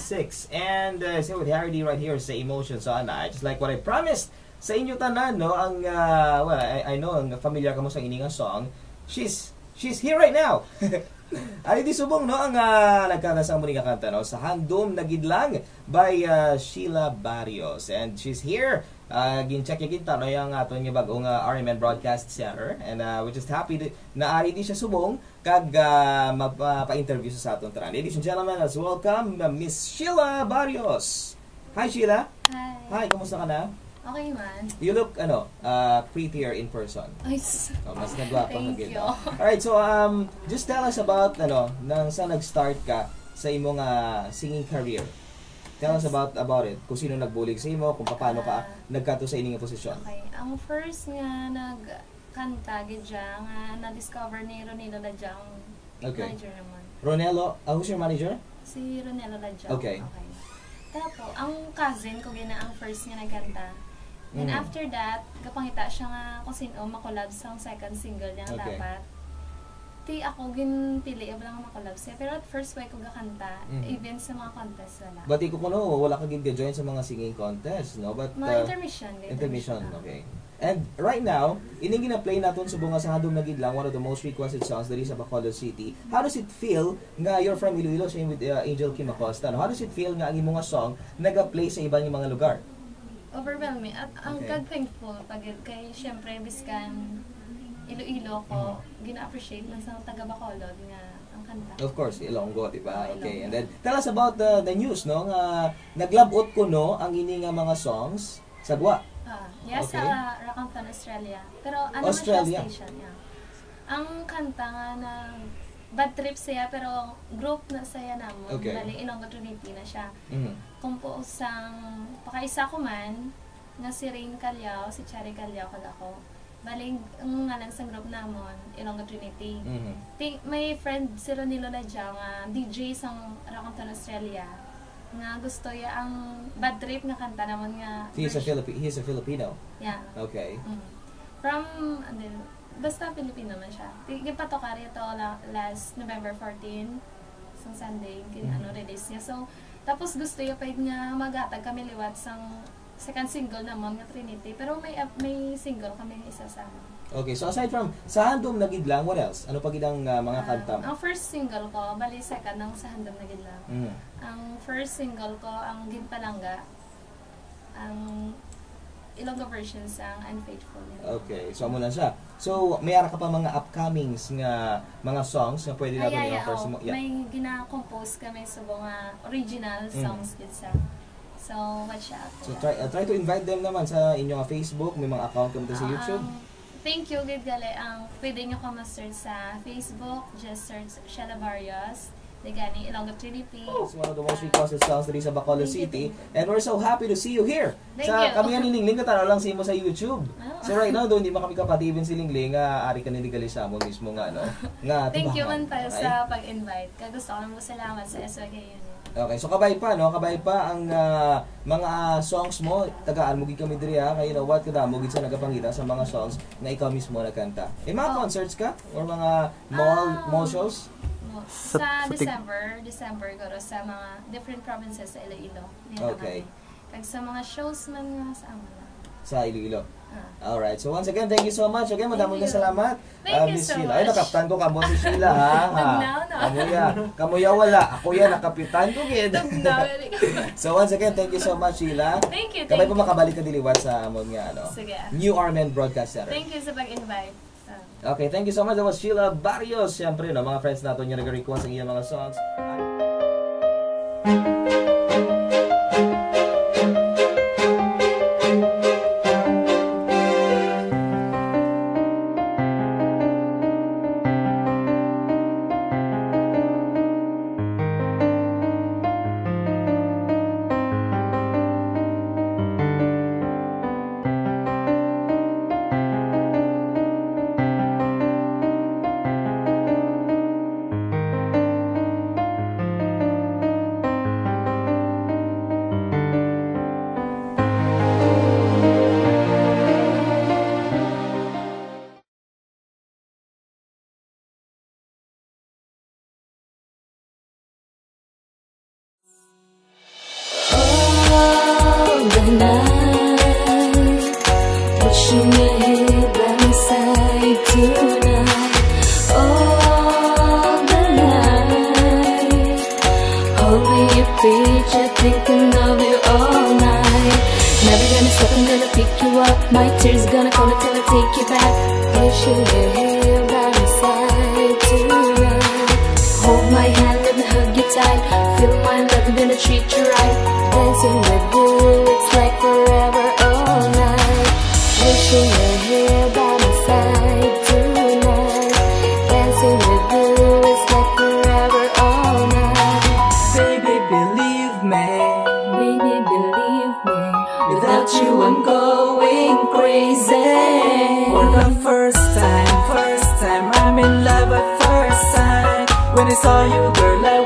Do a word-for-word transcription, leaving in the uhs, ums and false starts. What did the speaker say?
six. And, uh, so with Harry D right here sa Emotions on. I just like what I promised sa inyo tanan, no? Ang, uh, well, I, I know, ang familiar kamo sa ini nga song. She's, she's here right now. Ari di subong, no? Ang, uh, nagkanta sa amo ni nga kanta, no? Sa Handom na Gid Lang by, uh, Sheila Barrios. And she's here. Uh, gin-check ya gid ta, no, yung aton nga bag-ong, uh, R M N Broadcast Center. And, uh, we're just happy di, na ari di siya subong kag, ah, magpa-, pa-interview sa, sa aton tanan. Ladies and gentlemen, let's welcome, uh, Miss Sheila Barrios. Hi, Sheila. Hi. Hi, kumusta ka na? Okay man. You look, ano, uh, prettier in person. Ay, s- Oh, mas nagwapa ka Thank gid, you. Ah. Alright, so, um, just tell us about, ano, nang sa nag-start ka sa imong, ah, singing career. Tell us Yes. about, about it. Kung sino nagbulig sa imo, kung paano ka Ah. nagkato sa ining posisyon. Okay. Ang first nga nag- kanta gid siya nga na-discover ni Ronelo Ladiao, ang Okay. manager naman. Ronelo, ah, who's your manager? Si Ronelo Ladiao. Okay. Okay. Tapos, ang cousin ko gina ang first nga nagkanta. Then Mm. after that, gapangita siya nga kung sino makolab sa second single niya nga Okay. dapat. Ti ako, ginpili ko lang nga makolab siya. Pero at first, wala ko gakanta. Mm. Even sa mga contest, wala. But ikaw kuno, wala ka gid ga-join sa mga singing contest, no? But, Mga uh, intermission, ga-intermission intermission, lang. Okay. And right now, ining gina-play naton subong nga sa Handom na Gid Lang, one of the most requested songs diri sa Bacolod City. How does it feel nga you're from Iloilo, same with, uh, Angel Kim Acosta, no? How does it feel nga ang imo nga song naga-play sa iban nga mga lugar? Overwhelming. At ang Okay. kag thankful pa gid kay, syempre, biskan Iloilo ko, Mhm. gina-appreciate man sa taga Bacolod nga ang kanta. Of course, Ilonggo, di ba? Oo, Okay, Ilonggo. And then, tell us about the, the news, no? Nga naglab-ot kuno ang ini nga mga songs sa gwa. Ah, yes, Okay. sa Rockhampton, Australia. Pero ano man siya Australia? station, yeah. Ang kanta nga na Bad Trip siya, pero group na siya namon. Okay. Bali, Ilonggo Trinity na siya. Mhm. Compose sang pakaisa ko man, nga si Rain Callao, si Cherry Callao, kag ako. Bali, ang ngalan sa group namon, Ilonggo Trinity. Mhm. Ti-, may friend si Ronilo Ladiao nga D J sang Rockhampton, Australia, nga gusto ya ang Bad Trip nga kanta namon nga He's a version. Filipi-, he's a Filipino? Yeah. Okay. Mm. From, ano, basta Filipino man siya. Ti-, gipatukar ya to la-, last November fourteen, sang Sunday, gin-, Mhm. ano, release niya. So, tapos gusto ya pa nga maghatag kami liwat sang second single namon nga Trinity, pero may, may single kami nga isa sa amon. Okay, so aside from sa Handom na Gid Lang, what else? Ano pa gid ang, ah, mga Ah, kanta mo? Ang first single ko, bali second ang sa Handom na Gid Lang. Mm. Ang first single ko, ang Ginpalangga, ang Ilonggo version sang Unfaithful. Okay, so amo na siya. So, may ara ka pa mga upcomings nga mga songs nga pwede Ay, naton ay, i-offer sa oo. mo? Yeah. May gina-compose kami subong nga original Mm. songs gid sa. So, watch out. So, try, uh, try to invite them naman sa inyo nga Facebook, may mga account kamo sa Ah, YouTube. Ang, thank you gid gali. Ang pwede nyo ko ma-search sa Facebook, just search Shella Barrios. Di gani, Ilonggo Trinity. It's one of the most requested songs diri sa Bacolod Thank you, City. thank you. And we're so happy to see you here. Thank Sa you. kami ni Lingling, katanaw lang sa imo sa YouTube. Ah. So right now, doon di man kami kapati, even si Lingling, nga ari ka ni gali sa amon mismo nga, ano, nga Thank you tubangan. man pala Okay? sa pag-invite. Kag gusto ko lang mo salamat sa S Y K Unit. Okay, so kabay pa, no? Kabay pa ang, ah, mga, ah, songs mo. Tagaan mo gid kami diri, ha? Kay you know what? Kadamo gid sa nagapangita sa mga songs na ikaw mismo nagkanta. May mga Oh. concerts ka? Or mga mall, Um, mall shows? mo-, Sa, sa sa tig- December, December, guro, sa mga different provinces sa Iloilo. Yan Okay. kami. Kag sa mga shows man nga sa amo lang. Sa Iloilo. Ah. Alright. So once again, thank you so much. Again, madamo Thank nga you. salamat. Thank Ah, you Miss so Sheila. Ay, much. nakaptan ko kamo si Sheila, ha? Ha. Tugnaw, no? Kamo ya. Kamo ya wala. Ako ya, nakapitan ko gid. Tugnaw, very good. So once again, thank you so much, Sheila. Thank you, Kabay thank pa you. makabalik ka diliwat sa amon nga, ano, Sige. New Armen Broadcast Center. Thank you sa pag-invite. Ah. Okay, thank you so much. That was Sheila Barrios. Siyempre, no, mga friends naton nga nag-request ang iyang mga songs. My tears gonna, gonna, gonna take you back. Wishing you're here by my side tonight. Hold my hand, let me hug you tight. Feel my love, I'm gonna treat you right. Dancing with you, it's like forever all night. Wishing you're here by my side tonight. Dancing with you, it's like forever all night. Baby, believe me. Baby, believe me. Without you, I'm going crazy. For the first time, first time, I'm in love at first sight. When I saw you, girl, I